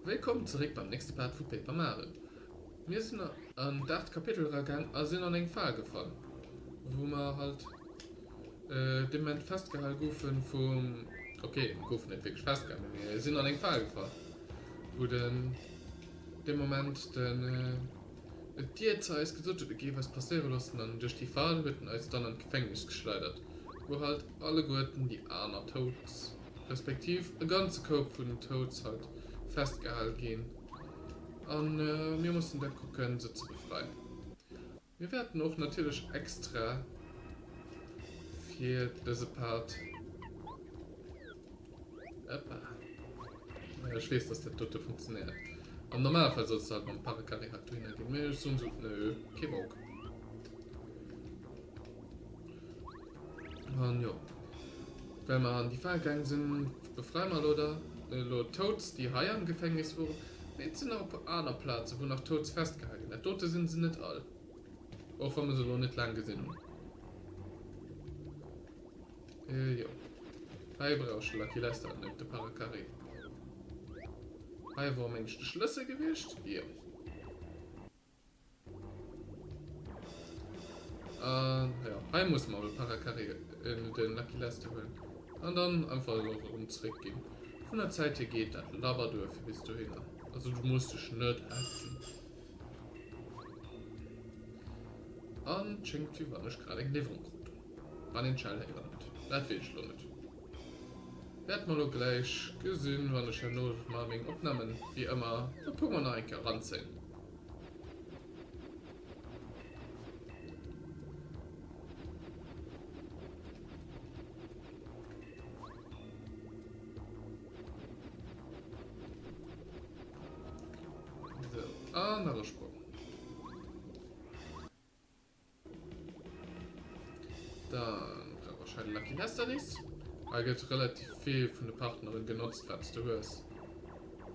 Wëllkomm zeréck beim nächste Part vu Paper Mario. Mir sinn an d'aacht Kapitel eragaang a sinn an eng Fal gefall, wou mer halt dee Moment festgehal goufen vum, ok, mir goufen net wierklech festgehal, mee mir sinn an eng Fal gefall, wou den dee Moment den d'Dier zu eis gesot huet, e géif eis passéiere loossen an duerch déi Fal huet en eis dann an d'Gefängnis geschleidert, wou halt alleguerten déi aner Toads. Respektiv e ganze Koup vun den Toads halt festgehal ginn an mir mussen da kucken se ze befreien. Mir wäerten och natierlech extra fir dëse Part, ëppa, ech weess dass dat dote funktionéiert, am Normalfall solls de halt mam Paracarry halt dohinner ginn, mee ech soen sou, nö, kee Bock. An jo, well mer an déi Fal gaang sinn, befreie mer elo da elo d'Toads, déi hei am Gefängnis woren. Mee et sinn nach e puer aner Plazen, wou nach Toads festgehal ginn. Dat dote sinn se net all, och wa mer se elo net laang gesinn hunn. Jo, hei brauch ech de Lucky Lester an net de Parakarry. Hei wor meng ech de Schlëssel gewiescht, jo. An jo, hei musse mer de Paracarry, den Lucky Lester huelen. An dann einfach elo erëm zréck ginn. Vun der Zäit hier geet dat labber duer fir bis dohinner. Also du muss dech net hetzen. An et schéngt wéi wann ech grad eng Liwwerung krut hunn. Wann een d'Schell héieren huet. Dat weess ech elo net. Wäert mer elo gläich gesinn, wann ech herno mer meng Opnamen wéi ëmmer e puer mol nach eng Kéier eranzéien. So, an nach e Sprong. Dann brauch ech hei de Lucky Lester nees. Hei gëtt relativ vill vun de Partneren genotzt, wat s du hues.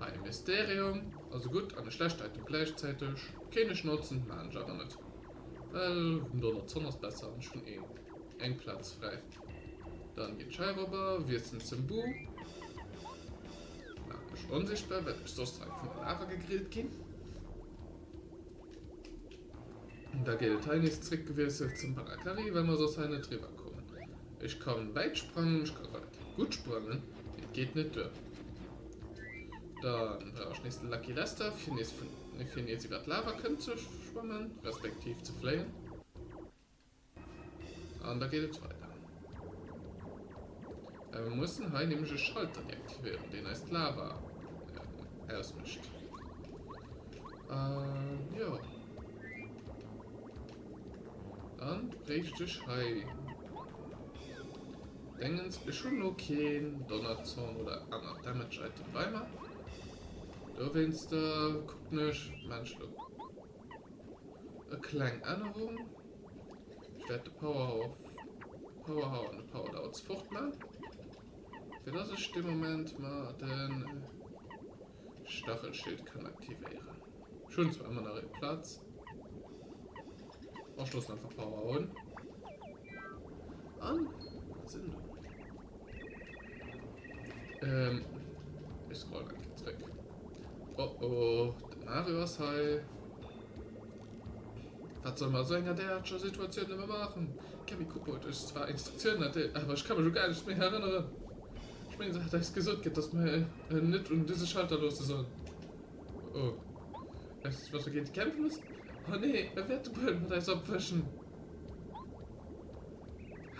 Hei e Mysterium, also gutt an e schlecht Item gläichzäiteg. Kéint ech notzen, maan ech awer net, well den Donnerzonn ass besser an ech hunn eh eng Plaz fräi. Dann ginn ech hei erobber, wiesselen zum Boo, maache mech onsichtbar, well ech soss direkt vun der Lava gegrillt ginn. Da geet et hei nees zréck gewiesselt zum Barakari, well mer soss hei net riwwer kommen. Ech kann wäit sprangen, ech kann relativ gutt sprangen, mee et geet net duer. Dann brauch ech nees de Lucky Lester, fir nees vun, fir nees iwwer d'Lava kënnen ze schwammen, respektiv ze fléien. An da geet et weider. Mir mussen hei nämlech e Schalter deaktivéieren, deen eis d'Lava ausmécht. An jo. Dann bréicht ech hei Dingens. Ech hunn elo keen Donnerzorn oder anert Damage-Item bei mer. Dowéinster kucken ech, maan ech elo e kleng Ännerung. Ech wäert de Power Powerhow an de Power Darts fort man, fir dass ech de Moment mer de Stachelschild kann aktivéieren. Ech hunn zwar ëmmer nach ee Platz. Ech loossen einfach Power un. An sinn do. Ähm, ech scrollen eng Kéier zréck. Oh oh, de Mario ass hei. Wat soll mer a sou enger däerarteger Situatioun nëmme maachen? D'Camille Cooper huet eis zwar Instruktiounen erdeelt, awer ech ka mech u gar näischt méi erënneren. Ech mengen, se hat eis gesot kritt, dass mer en net un dëse Schalter loosse sollen. Oh, weess du, wat mer géint e kämpfe mussen? Oh nee, e wäert de Buedem mat eis opwëschen!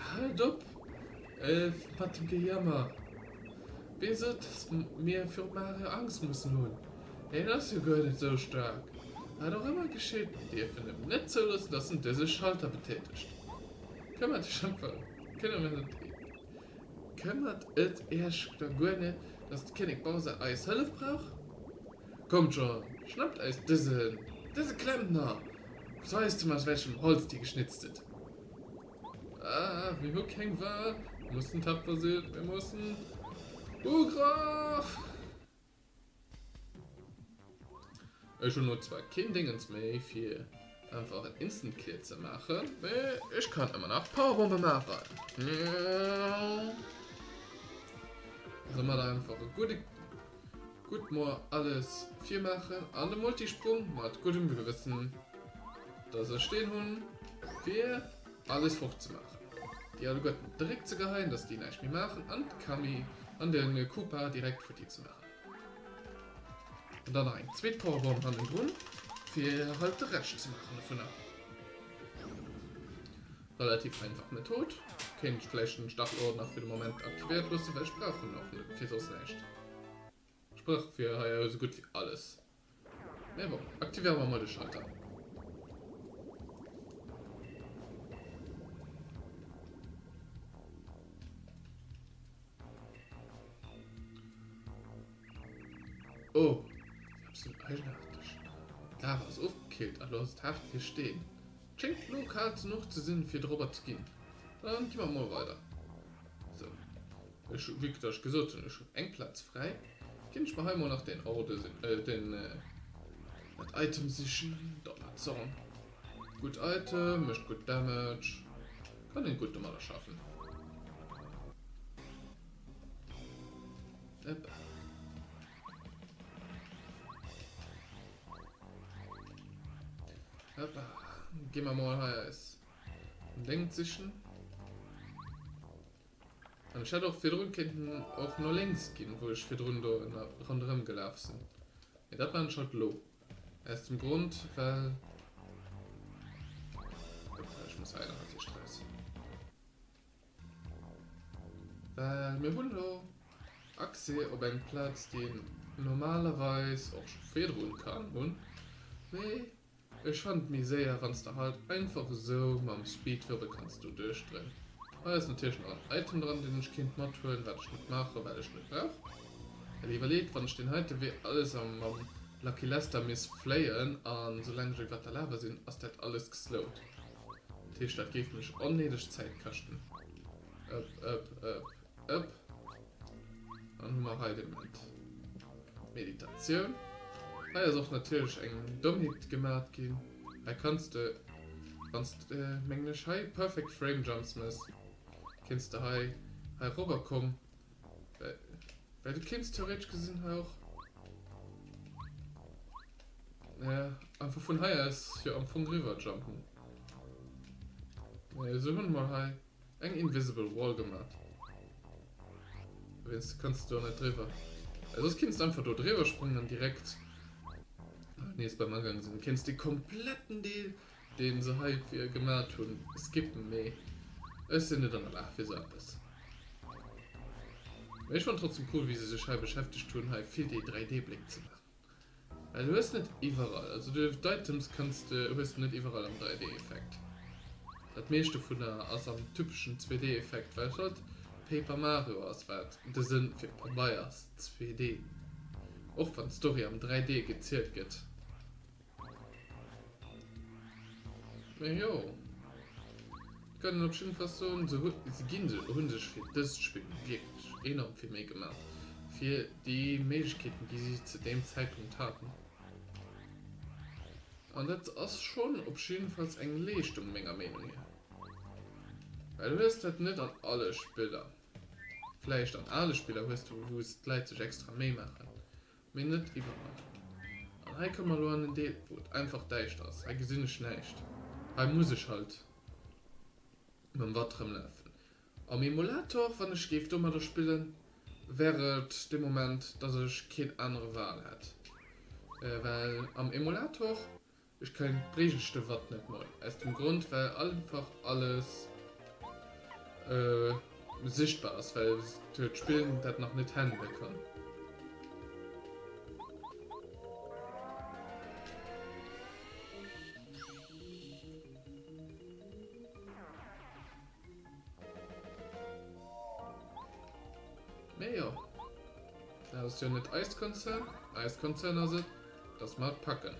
Haalt op mat dem Gejammer! Wee sot, dass mir virum Mario Angst mussen hunn? Hien ass jo guer net sou staark. Wat och ëmmer geschitt, mir dierfen em net zouloossen, dass en dëse Schalter betätegt. Këmmert iech einfach, këmmert et iech da guer net, dass de Kinnek Bowser eis Hëllef brauch? Kommt schon, schnappt eis dësen, dëse Klempner! Weist em, aus welchem Holz dir geschnitzt sidd! Ah, mir hu keng Wahl. Mir mussen tapfer sinn. Mir mussen Ugraf! Ech hunn lo zwar keen Dingens méi fir einfach en Instant Clear ze maachen, mee ech kann ëmmer nach Powerbombe maachen. Soumat einfach e gudde. Gutt mol alles virmaachen an de Multisprung mat guddem Gewëssen, dass ech deen hunn, fir alles fort ze maachen. Déi alleguerten dréck ze geheien, dass déi näischt méi maachen an d'Kami an de Koopa direkt futti ze maachen. An dann nach eng zweet Powerbomb hannendrun, fir halt de Rescht ze maachen dovunner. Relativ einfach Method. Kéint ech vläicht den Stachelord nach fir de Moment aktivéiert loossen, well ech brauch en och net fir soss näischt. Ech brauch fir hei esou gutt wéi alles. Mee bon, aktivéiere mer mol de Schalter. Oh, wéi absolut eigenaarteg. D'Lava ass ofgekillt a lo ass et haart fir Steen. Schéngt lo kal genuch ze sinn fir dorobber ze ginn. Dann gi mer mol weider. Sou, ech hu, wéi ech gesot hunn, ech hunn eng Plaz fräi. Ginn ech mer hei mol nach den Orde, den, dat Item sichen. Donnerzorn. Gutt Item, mécht gutt Damage. Kann een gutt domadder schaffen. Ëpp. Hoppa. Gi mer mol hei eis Deng sichen. An ech hätt och virdrun kéinten och no lénks ginn, wou ech virdrun do ronderëm gelaf sinn. Mee dat man ech halt lo. Aus dem Grond, well... Hoppa, ech muss hei nach natierlech raus. Well mir hunn elo Accès op eng Plaz, déi een normalerweis och scho virdrun kann hunn, mee ech fannen et méi séier, wann s de halt einfach esou mam Speedwirbel kanns do duerchdréinen. Hei ass natierlech nach en Item dran, deen ech kéint mathuelen, wat ech net maachen, well ech net brauch. Well iwwerleet, wann ech deen heite Wee alles am mam Lucky Lester misst fléien an soulaang ech iwwert der Lava sinn, ass dat alles geslowt. Dat heescht, dat géif mech onnéideg Zäit kaschten. Ëpp, ëpp, ëpp, ëpp. Dann hu mer hei de Moment Meditatioun. Hei ass och natierlech eng Dommheet gemat ginn. Hei kanns de, wann s de, mengen ech, hei Perfect Frame Jumps mëss, kéints de hei heirobber komm. Well du kéints theoretesch gesinn hei och einfach vun hei aus jo am Fong riwwer jumpen. Se hunn mol hei eng invisible wall gemat. Dowéinst kanns du do net driwwer. Soss kéints du einfach do driwwer sprangen an direkt nees beim Agang sinn. Du kéints dee kompletten Deel, deen se hei fir gemat hunn, skippen, mee ech sinn net an der Lag fir sou eppes. Mee ech fannen trotzdem cool wéi se sech hei beschäftegt hunn hei vill dee 3D Bléck ze maachen. Well du hues net iwwerall, also du d'Items kanns de hues de net iwwerall am 3D Effekt. Dat meescht dovunner ass am typeschen 2D Effekt well et halt Paper Mario ass wat de Sënn fir Pabeier ass 2D. Och wann d'Story am 3D gezielt gëtt. Mee jo, et kann een op jiddefalls soen, se hu, se ginn sech, hunn sech fir dëst Spill wierklech enorm vill Méi gemaach, fir déi Méiglechkeeten, déi si zu deem Zäitpunkt haten. An dat ass schonn op jiddefalls eng Leeschtung, menger Meenung hier. Well du hues dat net an alle Spiller. Vläicht an ale Spiller hues du, wou d'Leit sech extra Méi maachen. Mee net iwwerall. An hei komme mer elo an en Deel, wou et einfach däischter ass. Hei gesinn ech näischt. Hei muss ech halt mam Watt rëmlafen. Am Emulator, wann ech géif domadder spillen, wär et de Moment, dass ech keen anere Wahl hätt. Well am Emulator Ech kein bréicht de Watt net mol, aus dem Grond well einfach alles sichtbar ass, well d'Spill dat nach net handle kann. Mee jo, dat ass jo net eist Concern, eist Concern ass et, dass mer et packen.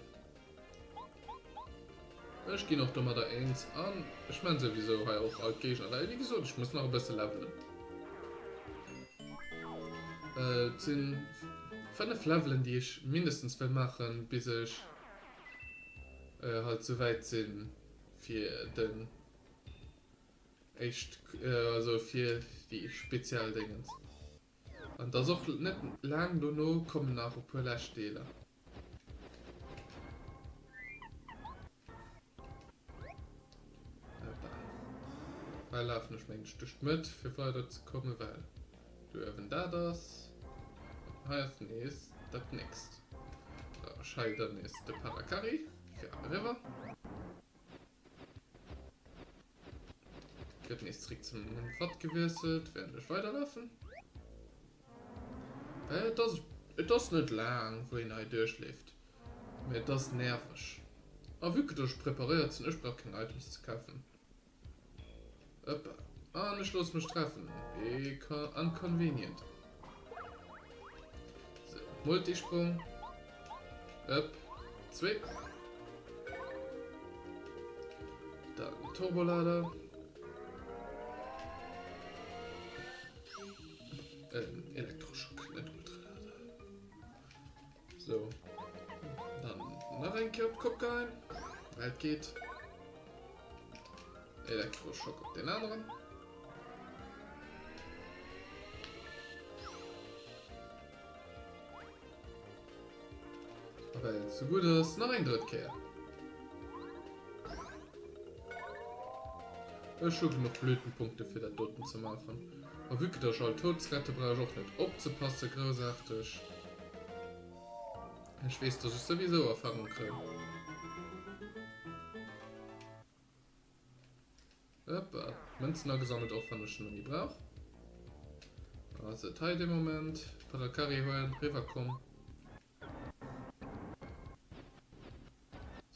Ech ginn och domadder eens an ech man souwisou hei och all d'Géigner, well wéi gesot, ech muss nach e bësse levelen. Et sinn 5 Levelen, déi ech mindestens wëll maachen, bis ech halt souwäit sinn, fir den éischt, also fir déi speziell Déngens. An et ass och net laang dono kommen nach e puer lescht Deeler. Hei lafen ech mengen ech duerch d'Mëtt fir weider ze kommen, well do uewen dat ass. An hei ass nees dat nächst. Da ech hei dann nees de Parakarry fir eriwwer. Gëtt nees zréck zum Watt gewiesselt, während ech weiderlafen. Äh, et ass, et ass net laang, wou een hei duerchleeft, mee et ass nerveg. A vue que ech preparéiert sinn, ech brauch keng Items ze kafen. Ëppa. An ech loosse mech treffen. Wéi inconvenient. So, Multisprung. Ëpp. Zwee. Dann Turbolader. Ähm, Elektroschock, net Ultralader. So. Dann nach eng Kéier op d'Kopp geheien. Well et geet. Elektroschock op den aneren. A well et sou gutt ass, nach eng drëtt Kéier. Ech hu genuch Blütenpunkte fir dat doten ze maachen. A vue que dass ech all Toads rette brauch ech och net opzepasse groussaarteg. Ech weess dass ech souwisou Erfahrung kréien. Hoppa, Mënzen agesammelt, och wann ech se net méi brauch. Ass et hei de Moment. Parakarry huelen, riwwer komm.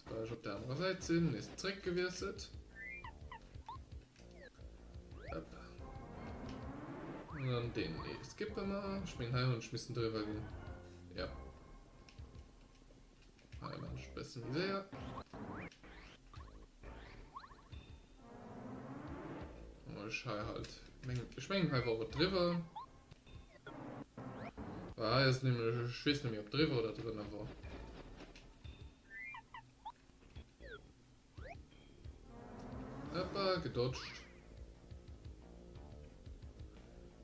Soubal ech op der anerer Säit sinn, nees zréck gewiesselt. Hoppa. An dann deen nee skippe mer. Ech mengen hei hunn ech missen driwwer ginn. Ja. Hei man ech bëssen méi séier. Ech hei halt. Ech mengen hei war et driwwer. Well hei ass nämlech, ech weess net méi ob driwwer oder drënner war. Hoppa, gedodged.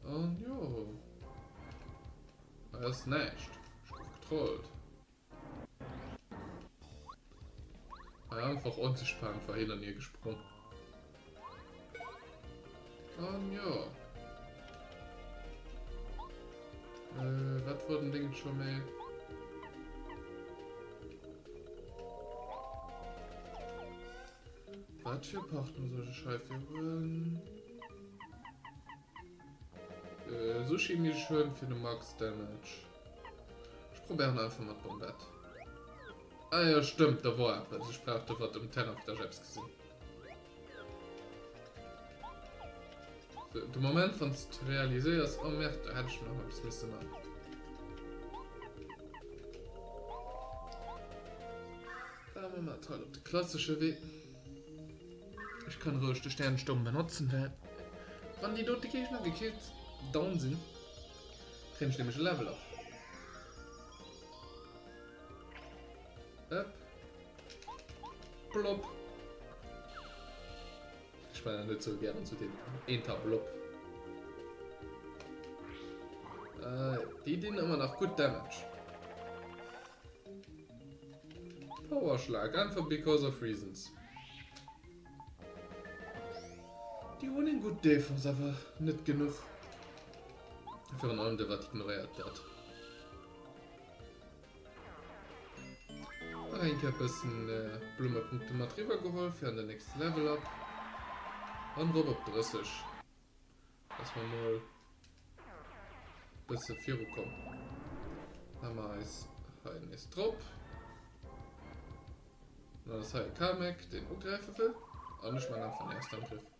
An jo. Hei ass näischt. Ech gouf getrollt. Hei einfach onsichtbar einfach hin an hier gesprungen. An jo. Äh, wat war den Ding schon méi? Wat fir Partner soll ech heifir huelen? Äh, Sushi misst ech huelen fir de Max Damage. Ech probéieren einfach mat Bombette. Ah jo, stëmmt, da wor eppes. Ech brauch de wat um Terrain fir dass ech eppes gesinn. So, de Moment wann s de realiséiers, oh merde, da hätt ech nach eppes misse man. Awer mat halt op de klassesche Wee. Ech kann roueg de Sternensturm benotzen, well wann déi dote Géigner gekillt down sinn, kréien ech nämlech e Level up. Up. Blob. Ech man net sou gären zu den Enter Blob. Äh, déi dinn ëmmer nach gutt Damage. Powerschlag, einfach because of reasons. Déi hunn eng gutt Defense, awer net genuch. Virun allem de wat ignoréiert dat. Nach eng Kéier bëssen Blummepunkte mat riwwer geholl fir an den nächste Level up. An rop op 30. Dass mer mol bësse virukommen. Hu mer eis hei nees drop. Dann ass hei e Kamek, deen ugräife wëll. An ech man einfach den ersten Angriff.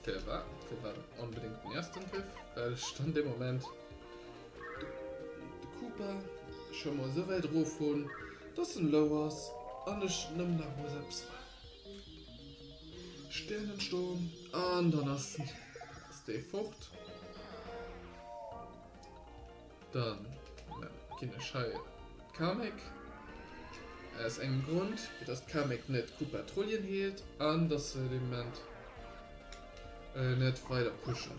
Firwat? Firwat onbedéngt den ersten Angriff? Well ech dann dee Moment de Koopa scho mol esou wäit erof hunn, dass en low ass an ech nëmmen nach muss eppes man. Sternensturm an dann ass ass dee fort. Dann ginn ech hei d'Kamek. Aus engem Grond, fir dass d'Kamek net Koopa Trulien heelt an dass se de Moment. Net weider pushen.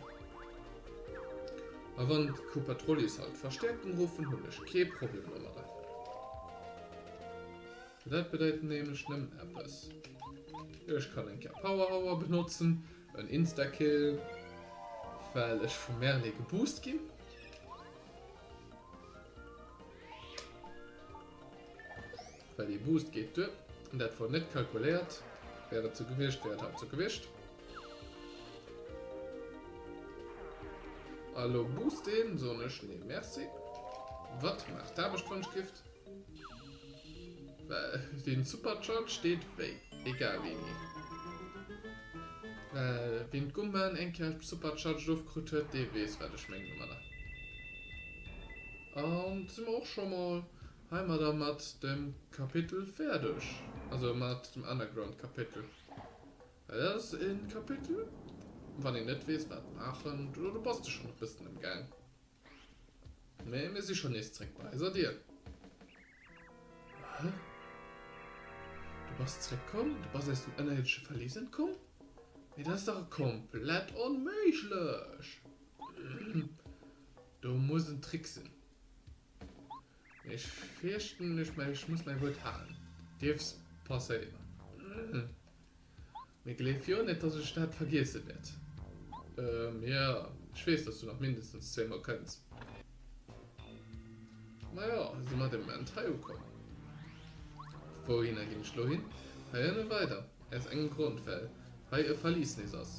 A wann d'Koopatrollis halt Verstäerkung ruffen, hunn ech kee Problem domadder. Dat bedeit nämlech nëmmen eppes, Ech kann eng Kéier Power Hour benotzen, en Instakill, well ech vum Merle geboost ginn. Well dee Boost geet duer. An dat wor net kalkuléiert. Wär et sou gewiescht, wär et halt sou gewiescht. A lo boost een, soen ech, nee merci. Wat maacht d'Aarbecht wann ech gift? Well deen Supercharge deet wéi, egal wéini. Well wien d'Gumbaen eng Kéier supercharged ofkrutt huet, dee weess wat ech mengen domadder. An si mer och scho mol Heimadder mat dem Kapitel fäerdeg, also mat dem Underground Kapitel. Well dat ass e Kapitel, wann een net weess wat maachen, do bass de schonn e bëssen am Gaang. Mee mir si schonn nees zréck bei eiser Dier. Hä? Du bass zréckkomm? Du bass aus dem ënnerierdesche Verlies entkomm? Mee dat ass dach komplett onméiglech! Do muss en Trick sinn. Ech fierchten, ech muss mäi Wuert halen. Dierfs passéieren. Mee gleef jo net, dass ech dat vergiesse wäert. Jo, ech weess, dass du nach mindestens zweemol kënns. Majo, si mer de Moment hei ukomm. Wouhinner ginn ech lo hin? Hei ënne weider. Aus engem Grond, well hei e Verlies nees ass.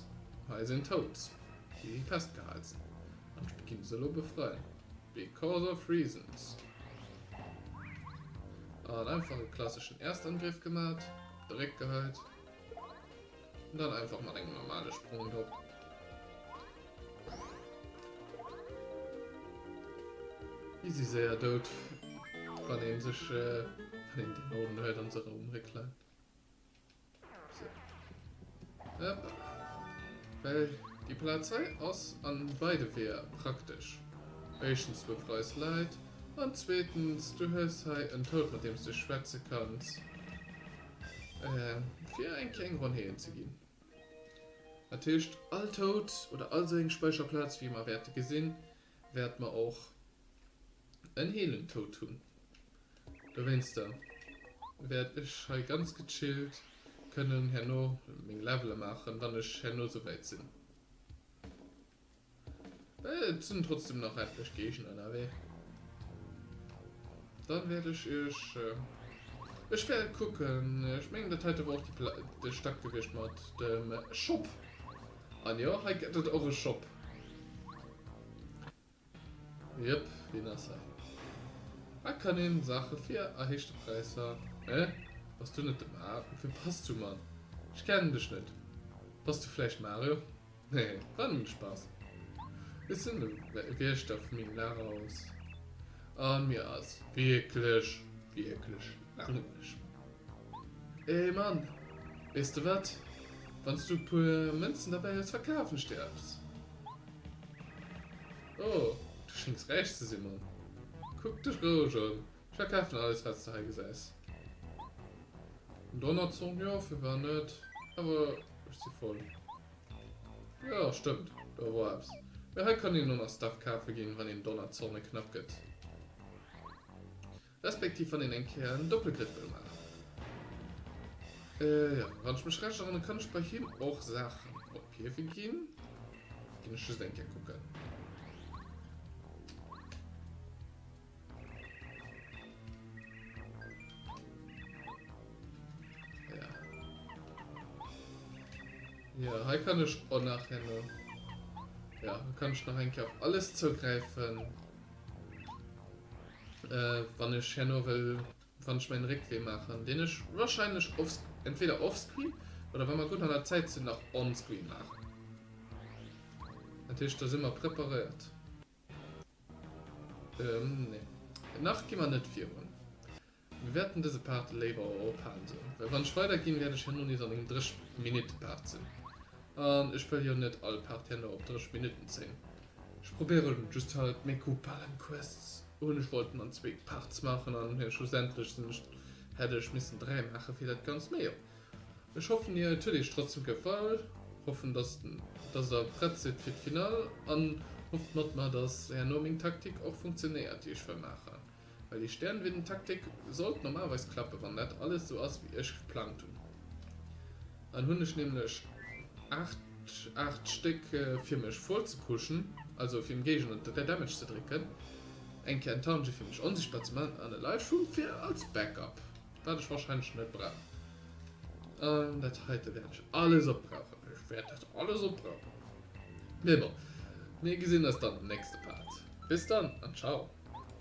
Hei sinn Toads, déi festgehal sinn. An ech ginn se elo befreien. Because of reasons. An einfach e klasseschen Erstangriff gemat, op de Réck geheit. Und dann einfach mat engem normale Sprong drop. Déi si séier dout, wann een sech, äh, wann een den Orden huet an se erëm um Réck läit. Well déi Plaz hei ass an beide Weeër praktesch. Éischtens du befreis Leit an zweetens du hues hei en Toad mat deem s du schwätze kanns fir eng kleng Ronn heelen ze ginn. Dat heescht all Toad oder all sou eng Speicherplaz wéi mer wäerte gesinn wäerte mer och en heelen Toad hunn. Dowéinster wäert ech hei ganz gechillt kënnen herno meng Levele maachen, wann ech herno souwäit sinn. Et sinn trotzdem nach etlech Géigner ënnerwee. Dann wäert ech iech, ech wäert kucken, ech mengen dat heite wor och déi Pla de Stack gewiescht mat dem Shop. An jo, hei gëtt et och e Shop. Jep, deen ass hei. Hei kann een Saache fir erhéichte Präisser. Hä? Bass du net de Mar? Wie bass du, Mann? Ech kennen dech net. Bass du vläicht Mario? Nee, war nëmmen Spaass. Ech sinn de Wiechter vu mengem Lagerhaus an mir ass wierklech, wierklech langweileg. Ey Mann, weess de wat? Wann s du e puer Mënzen derbäi hues, verkafen ech dir eppes. Oh, du schéngs räich ze sinn, Mann. Kuck dech roueg ëm. Ech verkafen alles, wat s de hei gesäis. En Donnerzong, jo, firwat net? Awer ech si voll. Jo, stëmmt, do wor eppes. Mee hei kann een och nach Stuff kafe ginn, wann een Donnerzorne knapp gëtt. Respektiv wann een eng Kéier en Doppelgriff wëll maachen. Jo, wann ech mech recht erënneren, kann ech bei him och Saachen ophiewe ginn. Ginn ech just eng Kéier kucken. Ja. Ja, hei kann ech och nach herno. Ja, kann ech nach eng Kéier op alles zougräifen. Wann ech herno wëll, wann ech mäin Réckwee maachen, deen ech wahrscheinlech off, entweder offscreen oder wa mer gutt an der Zäit sinn nach onscreen maachen. Dat heescht, da si mer preparéiert. Nee, nach gi mer net virun. Mir wäerten dëse Part léiwer ophalen sou, well wann ech weider ginn, wäert ech herno nees an engem 30 Minutte Part sinn an ech wëll jo net all Part herno op 30 Minutten zéien. Ech probéieren just halt meng Koopalem Quests hunn ech wollten an zwéi Parts maachen an schlussendlech sinn ech hätt ech missen 3 maache fir dat Ganzt. Mee jo, ech hoffen et huet iech trotzdem gefall. Hoffen dass dass der prett sidd fir d'Finall an hofft mat mer dass herno meng Taktik och funktionéiert déi ech wëll maachen. Well déi Sternwinden-Taktik sollt normalerweis klappen wann dat alles sou ass wéi ech geplangt hunn. Dann hunn ech nämlech 8 8 Stéck fir mech voll ze pushen, also fir dem Géigner de Damage ze drécken, eng Kéier en Tanji fir mech onsichtbar ze maachen an e Life Shroom fir als Backup. Wat ech wahrscheinlech net brauch. An dat heite wäert ech alles opbrauchen. Ech wäert dat alles opbrauchen. Mee bon, mir gesinn eis dann am nächste Part. Bis dann an ciao.